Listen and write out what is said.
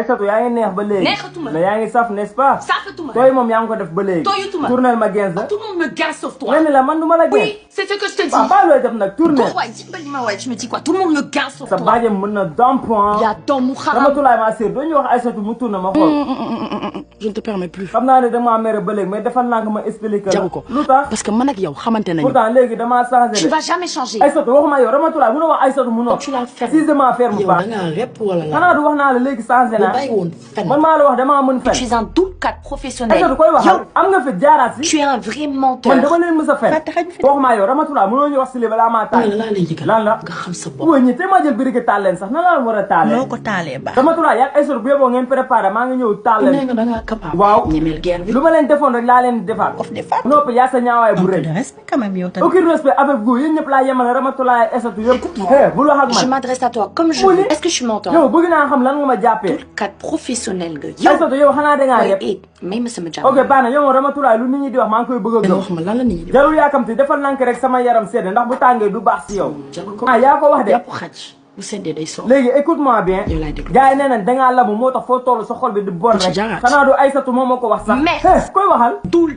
Aïssatou yaa ngi neex ba léegi. neexatuma mais yaa ngi saf n'est-ce pas. safatuma tooy moom yaa ngi ko def ba léegi. tooyutuma tournel ma gens la. tout le monde me gaze sauf toi. nga ne la man du ma la gens. oui c'est ce que je te dis. waaw baa looy def nag tournel. waay dimbali ma waay je me dis quoi tout le monde me gaze sauf sa toi. baaje mën na dampoint. yaa doom mu xaram. Ramatulaay ma sœur doo ñu wax Aïssatou mu tourné ma xool. je ne te permets plus. xam naa ne damaa mere ba léegi mais defal naa ko ma expliqué la. jaru ko lu tax parce que man ak yow xamante nañu. pourtant léegi damaa changé de. tu vas jamais changer. Aïssatou waxuma yow Ramatulaay mënoo wax Aïssatou mu noonu. tu la fermes. si dama ferme yow pas. da ngaa rep wala la. xanaa du wax naa la léegi changé naa. bàyyi woon fen. man maa la wax damaa mën fen. tu es un double professionnel. Aïssatou koy waxal am nga fi jaaraat si. tu es un vrai menteur. man dama leen mës a fen. waxuma yow Ramatulaay mënoo ñu wax si lii balaa maa taal. lan lay jëkkal lan la nga xam sa bopp. wóor ñi te maa jël briquet taal leen sax nan la war a taalee. noo ko taalee baax. Ramatulaay yaa Aïssatou bu yeboo ngeen préparé maa ngi ñëw taal leen. nee nga da ngaa capable. waaw ñemeel guerre bi. lu ma leen defoon rek laa leen defaat. of defaat. noppi yaa sa ñaawaay bu rëy. de respect quand même yow tamit. aucun respect avec vous yéen ñëpp laa yemale Ramatulaay Aïssatou yëpp. bul wax ak je man. m'adresse à toi comme je veux. est-ce que je suis menteur. yow bëgg naa xam lan nga ma jàppee. cadre professionnel nga. yow Aïssatou yow xanaa da ngaa yëpp. may ma sama jàmm. ok baax na yow Ramatulaay lu nit ñi di wax maa ngi koy bëgg a gëm. wax ma lan la nit ñi di wax. jarul yaakamti defal nank rek sama yaram sedd ndax bu tàngee du baax si yow. ah yaa ko wax de. yàpp xaj bu seddee day soof. léegi écoute-moi bien. yow laay déglu. gars yi nee nañ dangaa labu moo tax foo toll sa xol bi di bon rek. jaaraat. xanaa du Aïssatou moo ma ko wax sax. mais koy waxal. dul.